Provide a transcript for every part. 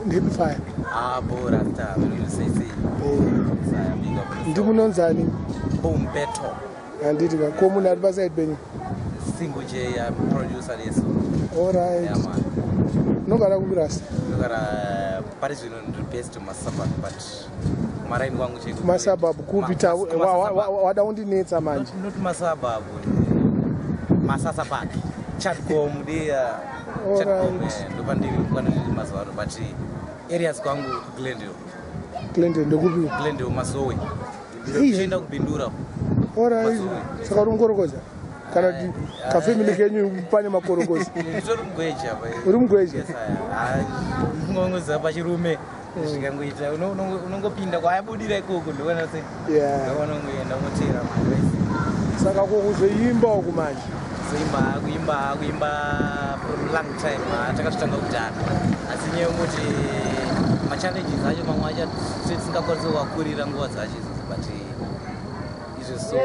Happy Fire. Ah, bo rasta, sei sei. Saya big up. Ndimunonzani? Boom Beto. Handiti ka ko munhu ari paside penyu? Single J, I'm producer yesu. Alright. Yeah, man. Unogara kupi rasta? Ndogara pari zvino ndiri based mumasuburb, but kumaraini kwangu chaiko. Masuburb kupi? Wada kundinetsa manje. Not masuburb. Masasa Park. Chatcom dia. Chatcom ndopandiri kwaniri mazuva ano, but areas kwangu Glendale. Glendale ndekupi? Glendale Masowe. Ndichienda kuBindura. Alright. Saka uri mukorokoza? Kana kuti kafamily kenyu pane makorokoza? Nditori mugweja apa. Uri mugweja? Yes, ungongoziva pachirume zvikangoita unongopinda kwaabudira ikoko ndoona se. Ndoona ungoenda unotera manje. Saka ko kuzoimba uku manje? Kuzoimba, kuimba, kuimba for a long time. Takazvitanga kudhara. Asi nyaya yekuti machallenges acho mamwe acho tisingakwanisi kuakurira nguva dzacho idzodzo, but izvo so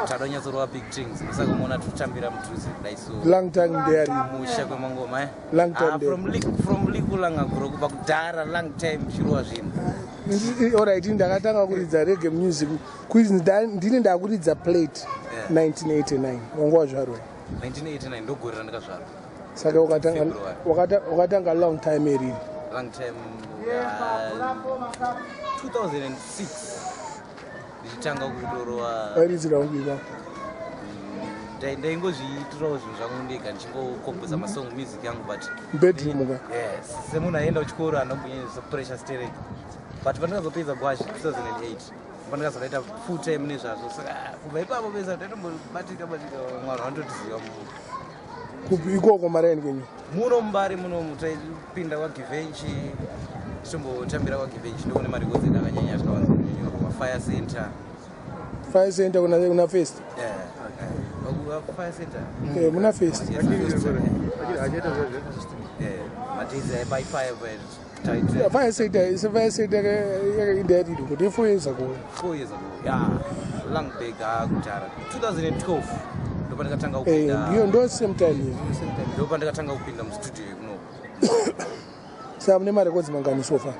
tadonyatsorova big things, saka unoona totambira mudhuze kudai so. Long time ndeyari. Musha kwemangoma eh? Long time there. From likulanga gro kubva kudhara, long time chirova zvinhu. Alright, ndakatanga kuridza reggae music kuizi ndini ndakuridza plate. 1989 wanga wazvarwa? 1989 ndogore randakazvarwa. Saka wakatanga February. Wakatanga long time erini? Long time, 2006 ndichitanga kutorova. Wairidzira kupi ipapo? Ndaingozviitirawo zvinhu zvangu ndega, ndichingokompoza masong, music yangu, but Bedroom ka? Yes, semunhu aienda kuchikoro anombonyanyisa pressure sterek, but pandakazopedza gwazhi 2008, pandakazodaita full time nezvazvo. Saka kubva ipapo pesa ndaitombobatika batika, vanhu vanototiziva Kupi ikoko maraini kwenyu? Muno muMbare muno, taipinda kwaGivenchi, tichimbotambira kwaGivenchi, ndokune marekodzi edu akanyanya tikawanza kunyanyorwa, Fire Center. Fire Center kuna First? Yeah, Fire Center. Muna First. Yes, First. Yeah, madays by fire. Fire Center, Fire Center indayaridwa kuti 4 years ago. 4 years ago, yeah, long back, kudhara 2012 ndopandakatanga kupinda. Ndiyo, ndo same time iyo. Ndopandakatanga kupinda mustudio kuno. Saka mune marekodzi mangani so far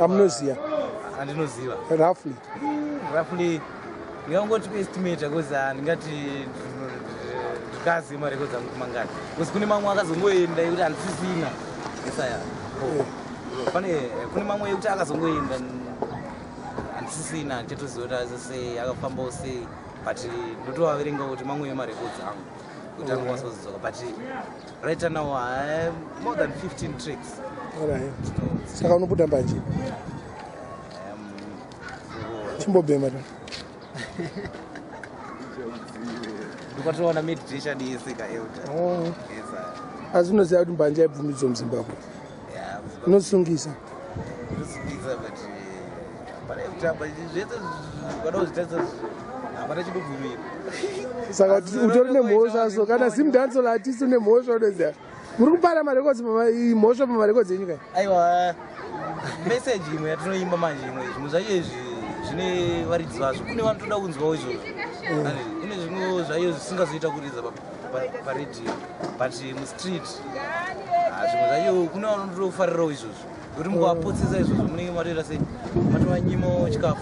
amunoziva? Andinoziva? Roughly. Roughly ndingangoti kuestimate, because handingati ndikaziva marekodzi angu mangani, because kune mamwe akazongoenda ekuti handisisina esaya. Pane kune mamwe ekuti akazongoenda handisisina, handichatoziva kuti azo sei, akafambawo sei, but ndotovaverenga kuti mamwe emarekodzi angu kuti angokwanisa kuzodzoka. But right now I more than 15 tracks. Alright, saka unobuda mbanje? Chimbobhema ta. Ndokatoona meditation yese kaelder. Oh. Yes. Asi unoziva kuti mbanje haibvumidzwa muZimbabwe? Yeah. Inosungisa. Inosungisa, but hapana kutamba zvese ukada kuzvitarisa, hapana chinobvumira. Saka kuti utori nemhosva, so kana Zimdancehall artist une mhosva. Unoziva muri kupara marekodzi, mhosva pamarekodzi enyu kai? Aiwa, meseji imwe yatinoimba manje, imwe zvimwe zvacho izvi zvine varidzi vazvo, kune vanotoda kunzwawo izvozvo. Kune zvimwe zvayo zvisingazoita kuridza paredhiyo, but mustreet zvimwe zvacho kune vanotofarirawo izvozvo, nekuti mukavapotsesa izvozvo munenge matoita sei, matovanyimo chikafu.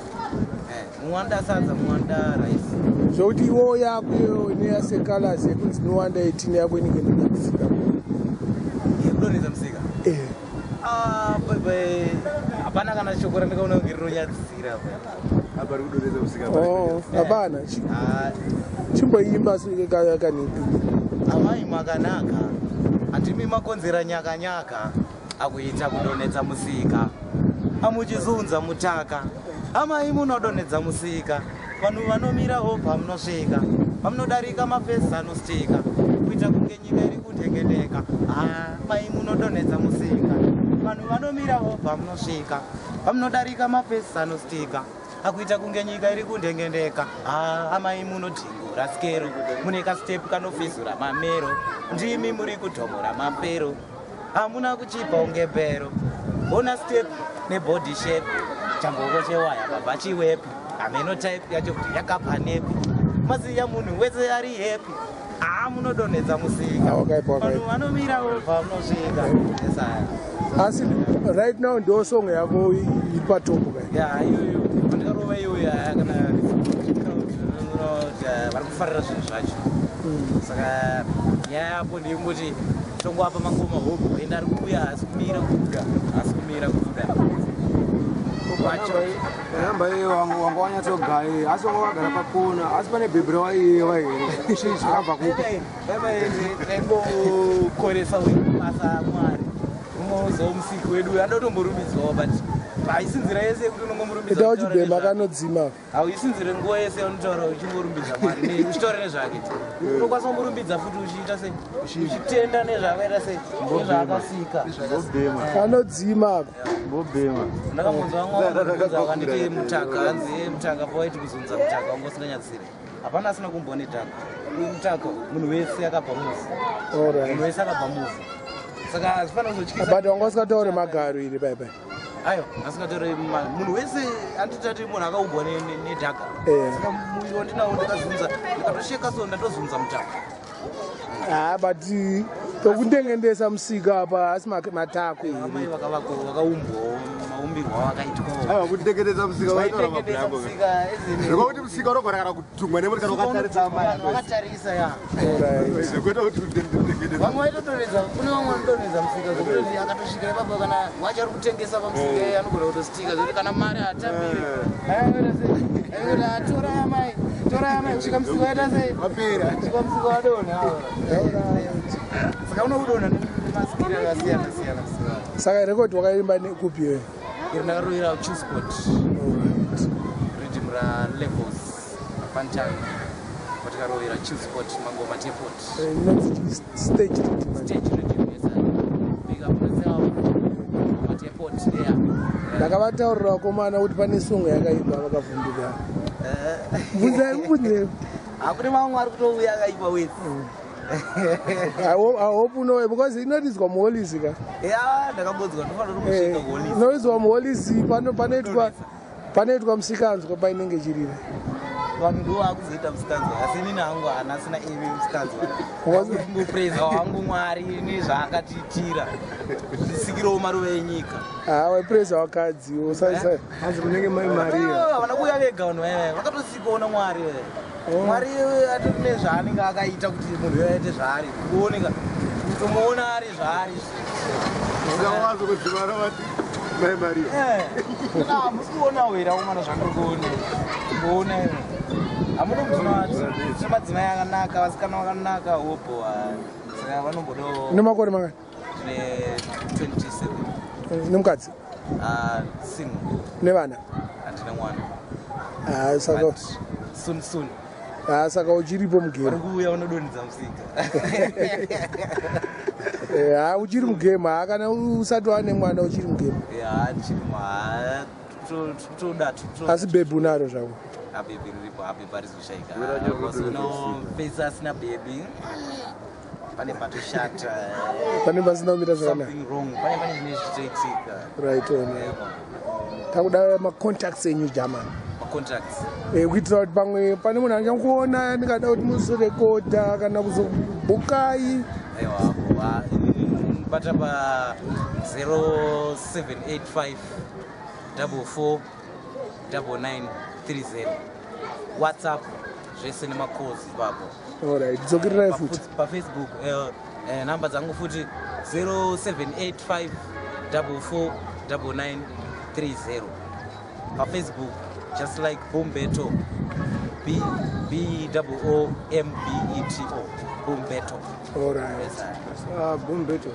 Mumwe anoda sadza, mumwe anoda rice. Zvokuti iwo yako iyo neyaSeh Calaz yekunzi nowanda 18 yako inenge inonyadzisika. Yekudonhedza musika? Eh. Ah, bye. Hapana kana shoko randikaona kunge rinonyadzisira apa. Apa ri kudonhedza musika. Oh, hapana. Ah, Chimboimba kaniki. Amai makanaka, handimi makonzera nyakanyaka akuita kudonhedza musika, amuchizunza mutaka. Amai munodonhedza musika, vanhu vanomirawo pamunosvika, pamunodarika mafesi anostika kuita kunge nyika iri kutengeneka. Amai munodonhedza musika, vanhu vanomirawo pamunosvika, pamunodarika mafesi anostika akuita kunge nyika iri kundengendeka. Amai munodhingura skero, mune kastep kanofizura mamero, ndimi muri kudhomora mapero, hamuna kuchipa unge bhero. Ona step nebody shape, chamboko chewaya baba chiwepi, hameno type yacho kuti yakabva nepi, maziya munhu wese ari happy. Haa, munodonhedza musika. Ah, wakaipa, wakaipa. Vanhu vanomira pamunosvika. Yes, aya. Asi right now ndo song yako iri patop kai? Ya, iyoyo pandikarova iyoyo, aya, kana vari kufarira zvinhu zvacho. Saka nyaya yapo ndeyekungoti tongoapa mangoma hope, ende ari kuuya, asi kumira kubuda, asi kumira kubuda. Namba iyo wanga wanyatsogaya, asi wanga wagara pakona, asi pane bhebhi rawaiyewa here? Chii zvakabva kupi? Taingokoresa basa Mwari, unozo musiki wedu anotomborumbidzwawo, but haisi nzira yese yekuti unongomurumbidza. Ita uchibhema kanodzima. Hauisi nzira nguva yese yaunotaura uchingorumbidza Mwari uchitaura nezvake. Unokwanisa kumurumbidza futi uchiita sei, uchitenda nezvaakaita, sei, nezvaakasika. Mbobhema. Kanodzima. Mbobhema. Ndakambonzwa vamwe vakabvunza, vakanditi mutaka, hanzi, "Eh, mutaka pawaiti kuzunza mutaka wanga usinganyadzisire." Hapana asina kumboone dhaka. Uyu mutaka, munhu wese akabva muvhu. Munhu wese akabva muvhu, saka hazvifanira kuzotyisa. But wanga usingataure magaro iri pai pai? Ayo, asingatori munhu wese anditati munhu akaumbwa nedhaka. Saka muviri wandinawo ndakazunza, ndikatosheka, so ndatozunza mutaka. Ha, but tokundengendesa musika apa asi matako Amai here? Vakaumbwawo, maumbirwo avakaitwawo. Aiwa, kutengenesa musika waitora Vaitengenesa mabhurango. musika ezini. Zvekuti musika unogona kana kutumwa nemuri kana ukatarisa amai. Vakatarisa, ya. Zvekuita kuti utengenesa. Vamwe vaitodonhedza, kune vamwe vanodonhedza musika zvokuti akatosvikira ipapo, kana wacho ari kutengesa pamusika iye anogona kutositika zvokuti kana mari hatambiri, aingoti, "Tora yamai, tora yamai," kusvika musika waita sei? Wapera. Kusvika musika wadonha. Saka unokudonha nemasikiri akasiyana siyana musika. Saka record wakaimba nekupi iyoyo? Iri ndakarovera Chillspot, riddim raLevels Fantan, patikarovera Chillspot mangoma tepot. Inonzi stage rhythm. Stage riddim, yes. Big up myself, ngoma tepot there. Ndakavataurira vakomana kuti pane song yakaimba, vakavhunduka. Bvunzai, mubvunzei. Hakune vamwe ari kutouya akaipa wesi. I hope unowe, because inoridzwa muholisi ka. Ya, ndakambodzwa, ndofanira kumbosvika kuholisi. Inoridzwa muholisi, panoitwa musikanzwa painenge ichirira. Vanhu ndo vakuzoita musikanzwa, asi inini hangu hana asina imi musikanzwa. Kungopreza wangu Mwari nezvaakatiitira, zvisikirawo maruva enyika. Ha, waipreza vakadzi. Hanzi kunenge mai Maria. Havana kuuya vega vanhu vaya, vakatosikwawo naMwari vaya. Mwari atori nezvaanenge akaita kuti munhu uyo aite zvaari kuoneka, kutomuona ari zvaari. Saka wazo kudzimara vati mai Maria. Musi kuonawo here akomana zvandiri kuona? Kuona iwe, hamuna kubvuna tine madzimai akanaka, vasikana vakanaka, hopo. Saka vanombodawo. Une makore mangani? Tine 27. Nemukadzi? Single. Nevana? Handina mwana. Ha, saka But soon soon. Ha, saka uchiripo Vari mugame. kuuya vanodonhedza musika. Ha, uchiri mugame. Ha, kana usati wane mwana uchiri mugame. Ya, chirimo, toda. Asi bhebhi unaro zvako? Abhebhi riripo, abhebhi arizoshayika. Wera nyoro. Unofesa asina bhebhi, pane patoshata. Pane pasina kumira zvakanaka. Something wrong, pane zvine zvichitoitika. Right on. Takuda macontacts enyu, german. Macontacts? Kuitira kuti pamwe pane munhu angangoona ndingada kuti muzorekodha kana kuzobhukai. Aiwa, bata pa 0785 44 9930, WhatsApp, zvese nemacalls ipapo. Alright, dzokererai futi. PaFacebook, namba dzangu futi 0785 44 9930. PaFacebook, just like Boombeto, B B O O M B E T O, Boombeto. Alright. Yes, sir. Boombeto,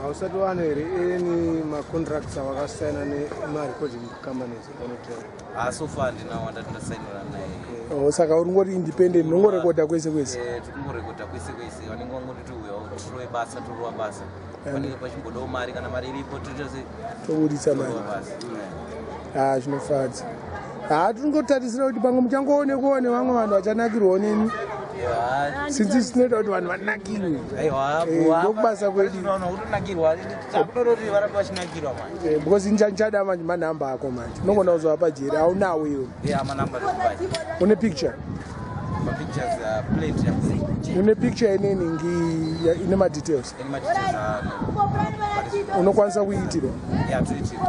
hausati wane here any macontracts awakasaina nemarecording companies anotora? Ah, so far ndina wandati ndasainira naye. Oh, saka uri ngori independent, unongorekodha kwese kwese? Tikungorekodha kwese kwese, vanenge vangototi uya turove basa, torova basa. Panenge pachimbodawo mari, kana mari iripo toita se Toburitsa mari. Torova basa. Ha, zvinofadza. Ha, tiringotarisira kuti pamwe muchangoonekwawo nevamwe vanhu vachanakirwawo nemi, since tinoita kuti vanhu vanakirwe. Aiwa. Ndokubasa kwedu. Kutonakirwa, takutodoti varambe vachinakirwa manje. Because ndichada manje manhamba ako manje, unogona kuzovapa jeri, aunawo iwe? Ya, manamba ndikupai. Une picture? Mapictures plenty. Une picture ine nhingi ine madetails? Ine madetails ano. Unokwanisa kuiitira? Yeah, toitira.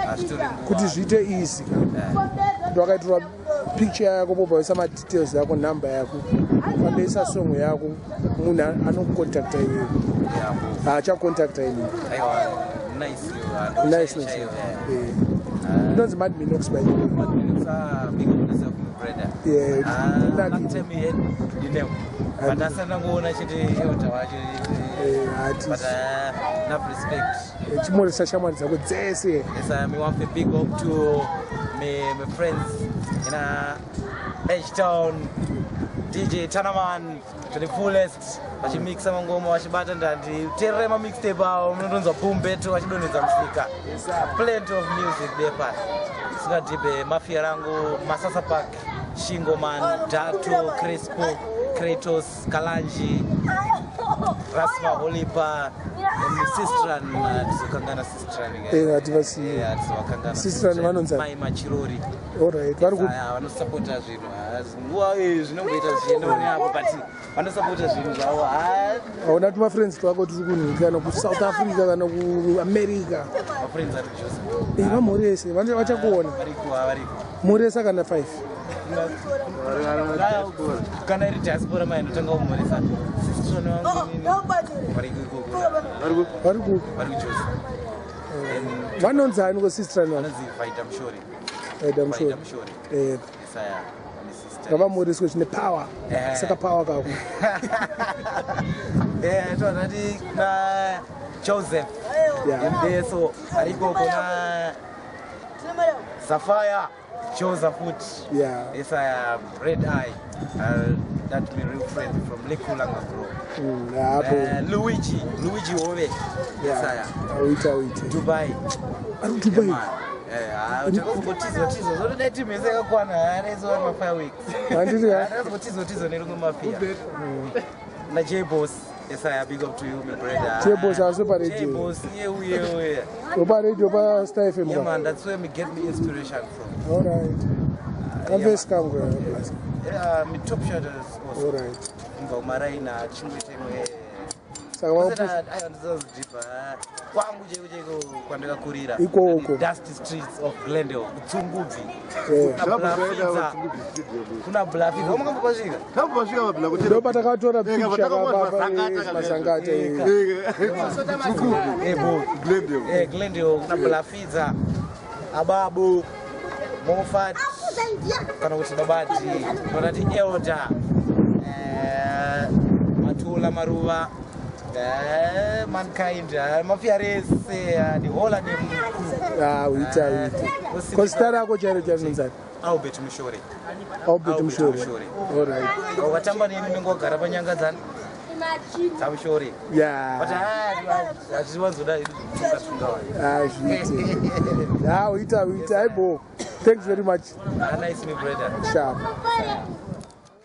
Hazvitori nguva. Kuti zviite easy ka, kuti wakaitirwa picture yako, pobva waisa madetails yako, nhamba yako, pandoisa song yako, munhu anokucontacta iwewe. Yeah, bo. Haachacontacta inini. Aiwa, nice. Nice, nice. Eh. Inonzi Mad Minox, by the way. Mad Minox, ah, big up yourself, my brother. Yeah, Ah, lucky. last time you had, but asana kuona chete elder wacho. Eh, hati. But enough respect. Chimoresa shamwari dzako dzese. Yes, I want to big up to my friends in H-Town, DJ Tanaman to the fullest. Vachimixa mangoma, vachibata ndandi teerera mamixtape avo, munotonzwa boom beto vachidonhedza musika. Plenty of music there pasi singadhibhe mafia rangu Masasa Park, Shingoman, Dato, Crespo, Kratos, Kalanji, Rasma, Holipa, Sistran. Tizokangana Sistran. Eh, hativasiyi. Hatizovakangana. Sistran vanonzi ani? Mai Machirori. Alright, vari ku Aya, vanosapota zvinhu. Nguva zvinomboita zvichiendawo neapo, but vanosapota zvinhu zvavo. Hauna tumafriends twako turi kunhingi, kana kuSouth Africa kana kuAmerica? Mafriends ari kuJozi. Eh, vamhorese, vachakuona. Variko, variko. Mhoresa kana 5. Kana iri diaspora, mai ndotanga kumhoresa sistran vangu inini. Variko ikoko. Vari kupi? Vari kuJozi. Vanonzi ani kosistran vanhu? Vanonzi Vaida Mushori. Vaida Vaida Mushori. Mushori. Eh, Isaya nesister. ngavamhoreswe zvine power. Eh. Saka power kako. Eh, tonati na Joseph Mdeso ari ikoko, na Safaya Joseph futi. Isaya Red Eye, that my real friend from Lekulanga Group. Hapo. Luigi Hove. Isaya. Auite, auite. Dubai. Ari kuDubai? Takazongotizwa tizwa zotodai timu yese yakakwana arezo mafireworks. Handiti ka? Takazongotizwa tizwa nerumwe mafia na J-Boss. Esaya, big up to you, my brother. J-Boss asi pa radio. J-Boss, yeah, uye. Upa radio paStar FM? Yeah. Ka? Man, that's where me get me inspiration from. Alright, kamvesi kangu plus. Yeah, me top shotters also. Alright. Kubva kumaraina chingoita imwe. Saka vakupush. Aiwa, ndisazidhibha kwangu cheko cheko kwandakakurira. Ikoko. The dusty streets of Glendale, kuTsungubvi. Eh. Kuna Blafidza, kuna Blafidza wamakambopasvika. Tambasvika mabhila kuti Ndo patakatora Eh, picture. patakatora Masangata. Masangata, eh. Eh, bo. Glendale. Eh, Glendale kuna Blafidza, Ababu Mofat, kana kuti Babati, vanati Elder, eh, Matula Maruva, eh, Mankind, mafia rese, the whole of them. Ah, uite, uite. Ko zita rako chairo charinonzani? Albert Mushore. Albert Albert Mushore. Mushore. Alright. Wakatamba neni unenge wagara panyanga dzani dzaMushore. But hatiwanzoda tunga tunga. Ah, zviite. Ah, uite, uite. Aibo, thanks very much. Nice, my brother. Sharp.